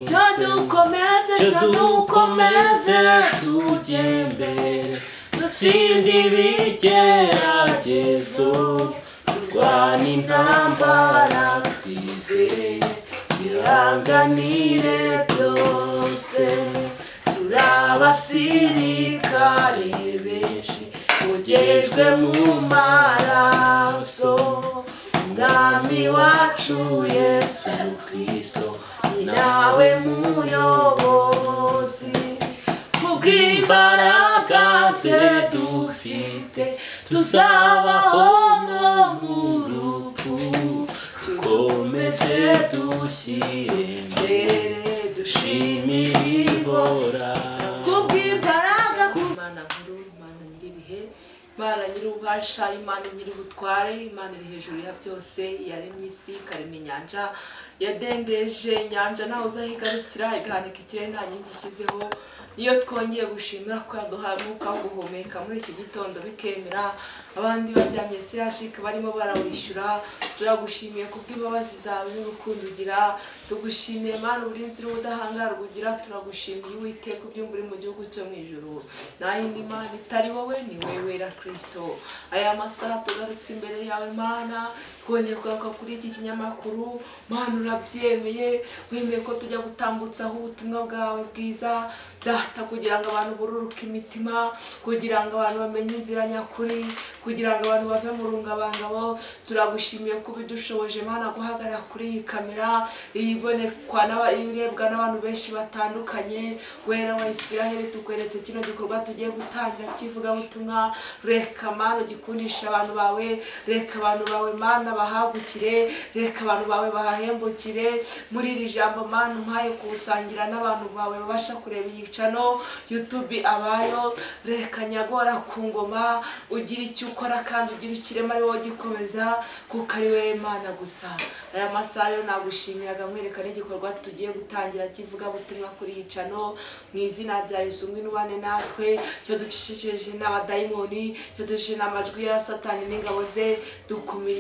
Cyo dukomeze tujye mbere, dutsinde ibigeragezo, turwane intambara twizeye, twihanganire byose. Turi abasirikare benshi bogejwe mu maraso, Umwami wacu Yesu Kristo ni nawe muyobozi. Kubw'imbaraga ze dufite tuzabaho no mu rupfu, dukomeze dushyire imbere, dushimire Ihoraho. Kubw'imbaraga, Imana nkuru, Imana nyir'ibihe, Imana nyir'ububasha, Imana nyir'ubutware, Imana iri hejuru ya byose, yaremye isi, ikarema inyanja, yadendeje inyanja ntawe uzahigarukira, igahanika ikirere nta nkingi ishyizeho. Niyo twongeye gushimira ko yaduhaye umwuka wo guhumeka muri iki gitondo bikemera, abandi baryamye siyashika barimo barawishyura. Turagushimiye kubw'imbabazi zawe n'urukundo ugira, tugushimiye Mana uburinzi n'ubudahangarwa ugira, turagushimiye Uwiteka ubyumva uri mu gihugu cyo mu ijuru. Nta yindi Mana itari wowe, ni wowe wera Kristo. Aya masaha tugarutse imbere yawe Mana, twongeye kugaruka kuri iki kinyamakuru. Mana urabyemeye, wemeye ko tujya gutambutsaho ubutumwa bwawe bwiza Data, kugira ngo abantu bururuke imitima, kugira ngo abantu bamenye inzira nyakuri, kugira ngo abantu bave mu rungabangabo. Turagushimiye ko ubidushoboje Mana guhagarara kuri iyi kamera ibonekwa irebwa n'abantu benshi batandukanye. Wera wa Isiraheli, tukweretse kino gikorwa tugiye gutangira cy'ivugabutumwa. Reka Mana ugikundisha abantu bawe, reka abantu bawe Mana bahagukire, reka abantu bawe bahahembukire muri iri jambo Mana umpaye kuwusangira n'abantu bawe babasha kureba iyi channel YouTube abayo. Reka nyagora ku ngoma ugira icyo ukora kandi ugira ikirema ari wowe gikomeza, kuko ari wowe Mana gusa. Aya masaha rero nagushimiraga nkwereka n'igikorwa tugiye gutangira kivugabutumwa kuri iyi channel. Mu izina rya Yesu ngwino ubane natwe, cyo ducishije n'abadayimoni, cyo ducishije n'amajwi ya Satani n'ingabo ze, dukumira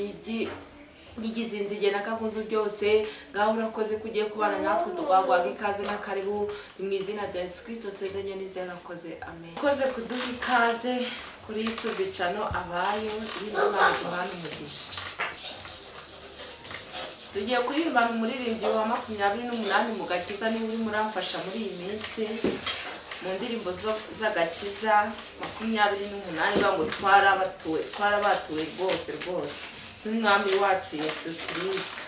ibyigize inzige na kakunzu byose. Ngaho urakoze kugiye kubana natwe, tugwagwaga ikaze na karibu mu izina rya Yesu Kristo sezanye nizera urakoze, amen. Ukoze kuduha ikaze kuri YouTube channel abayo, Imana iguhane umugisha. Tugiye kuririmba mu muririmbyi wa 28 mu gakiza, niba urimo uramfasha muri iyi minsi mu ndirimbo z'agakiza 28 ngo twarabatuwe, twarabatuwe rwose rwose n'Umwami wacu Yesu Kristo.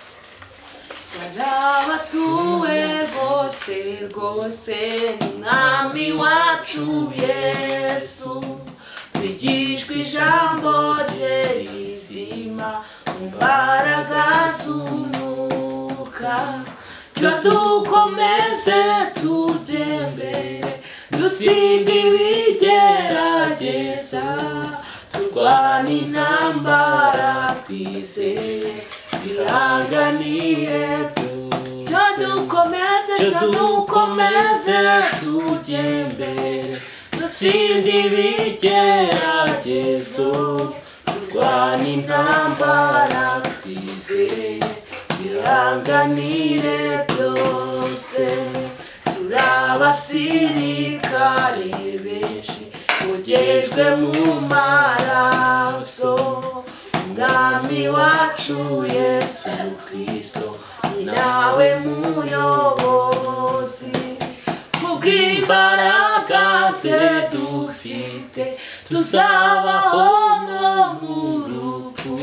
Twarabatuwe rwose rwose n'Umwami wacu Yesu, twigishwa ijambo rye rizima mu mbaraga z'umwuka. Cyo dukomeze tujye mbere, dutsinde ibigerageza, turwane intambara twizeye, twihanganire. Cyo dukomeze, cyo dukomeze tujye mbere, dutsinde ibigeragezo, turwane intambara twizeye, twihanganire byose. Turi abasirikare benshi bogejwe mu maraso, Umwami wacu Yesu Kristo ni nawe muyobozi. Kubw'imbaraga ze dufite tuzabaho no mu rupfu,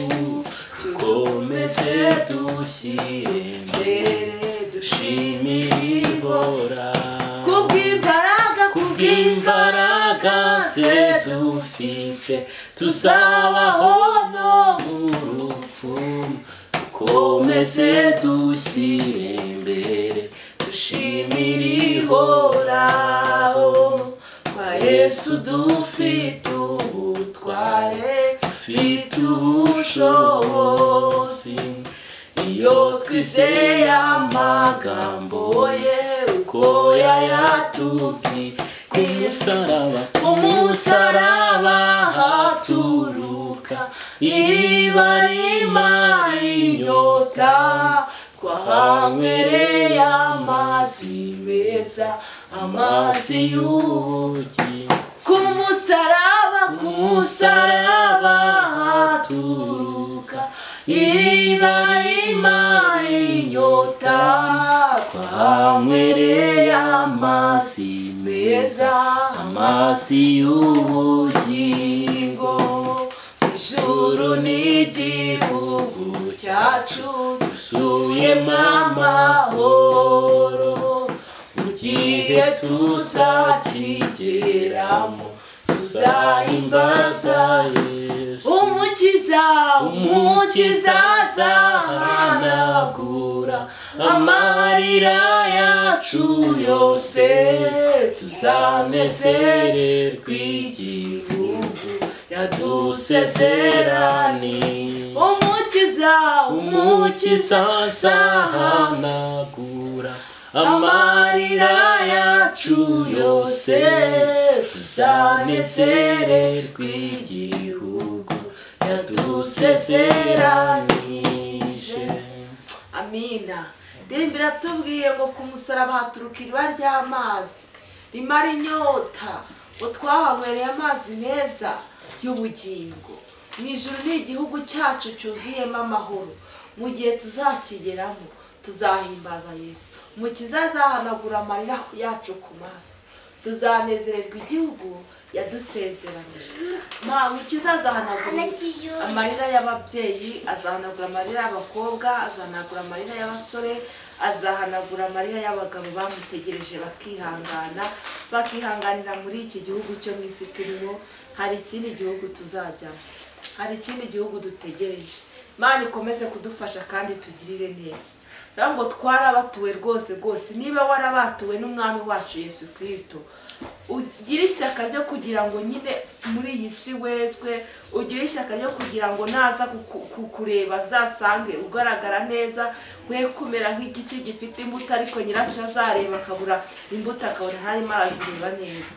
dukomeze dushyire imbere, dushimire Ihoraho. Kubw'imbaraga, kubw'imbaraga ze dufite tuzabaho no mu rupfu, dukomeze dushyire imbere, dushimire Ihoraho. Kwa Yesu dufite ubutware, dufite ubushobozi, iyo twizeye amagambo ye uko yayatubwiye. Ku musaraba haturuka iriba rimara inyota, Twahanywereye amazi meza, amazi y'ubugingo. Ku musaraba, ku musaraba haturuka iriba rimara inyota. Twahanywereye amazi meza, amazi y'ubugingo. Ijuru ni igihugu cyacu cyuzuyemo amahoro, mu gihe tuzakigeramo tuzahimbaza Yesu. Umukiza, Umukiza azahanagura amarira yacu yose, tuzanezererwa igihugu yadusezeraniye. Umukiza, Umukiza azahanagura amarira yacu yose, tuzanezererwa igihugu yadusezeranije. Amina. Indirimbo iratubwiye ngo ku musaraba haturuka iriba ry'amazi rimara inyota, ngo twahanywereye amazi meza y'ubugingo. Mu ijuru ni igihugu cyacu cyuzuyemo amahoro, mu gihe tuzakigeramo tuzahimbaza Yesu. Umukiza azahanagura amarira yacu ku maso, tuzanezererwa igihugu yadusezeranije. Umukiza azahanagura amarira y'ababyeyi, azahanagura amarira y'abakobwa, azahanagura amarira y'abasore, azahanagura amarira y'abagabo bamutegereje bakihangana, bakihanganira muri iki gihugu cyo mu isi turimo. Hari ikindi gihugu tuzajyamo, hari ikindi gihugu dutegereje. Imana ikomeze kudufasha kandi tugirire neza. Ngo twarabatuwe rwose rwose, niba warabatuwe n'umwami wacu Yesu Kristo, ugire ishyaka ryo kugira ngo nyine muri iyi si wezwe, ugire ishyaka ryo kugira ngo naza kukureba azasange ugaragara neza, we kumera nk'igiti gifite imbuto ariko nyiracyo azareba akabura imbuto, akabona ntarimo arazireba neza.